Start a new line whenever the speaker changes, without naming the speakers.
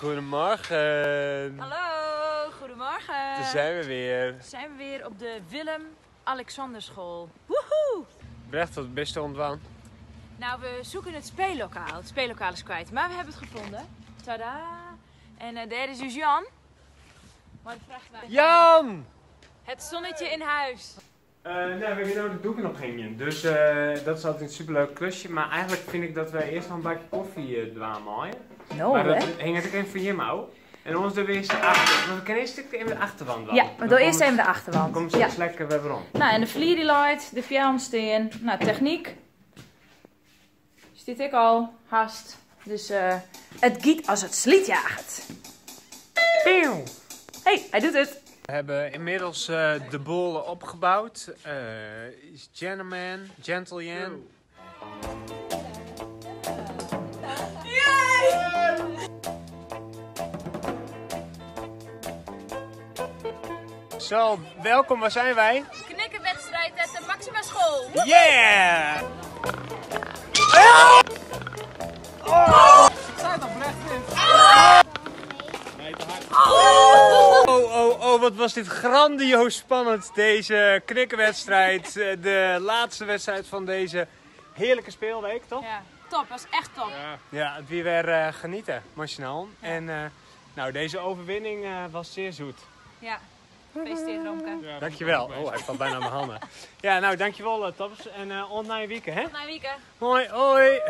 Goedemorgen.
Hallo, goedemorgen.
Daar zijn we weer.
Zijn we weer op de Willem Alexanderschool. Woehoe!
Brecht, wat best ontwaan.
Nou, we zoeken het speellokaal. Het speellokaal is kwijt, maar we hebben het gevonden. Tada! En daar is dus Jan. Maar de vrachtwagen.
Jan!
Het zonnetje in huis.
Nou, we hebben nou de doeken ophingen. Dus dat is altijd een superleuk klusje. Maar eigenlijk vind ik dat wij eerst nog een bakje koffie dwaan maaien.
No,
maar dat
hè?
hing het ook even van je mouw. En ons er weer eens achter. Want we kunnen eerst even de achterwand
Ja, we doen eerst even de achterwand.
Dan komt
Ja.
ze lekker weer rond.
Nou, en de vlierielight, de fjellensteen. Nou, techniek. Is dit ik al, haast. Dus het giet als het sliet jaagt.
Pew!
Hey, hij doet het.
We hebben inmiddels de bollen opgebouwd. Is gentleman, gentle Jan. Zo, welkom, waar zijn wij?
Knikkenwedstrijd uit de Maxima School.
Yeah! Oh, oh, oh, wat was dit grandioos spannend, deze knikkenwedstrijd. De laatste wedstrijd van deze heerlijke speelweek, toch?
Ja, top. Was echt top.
Ja, het weer weer genieten, machinaal. En nou, deze overwinning was zeer zoet.
Ja, gefeliciteerd Romke.
Ja, dankjewel. Oh, hij valt bijna aan mijn handen. Ja, nou, dankjewel Tops. En ont naar je weekend, hè?
Tot naar je weekend.
Hoi, hoi.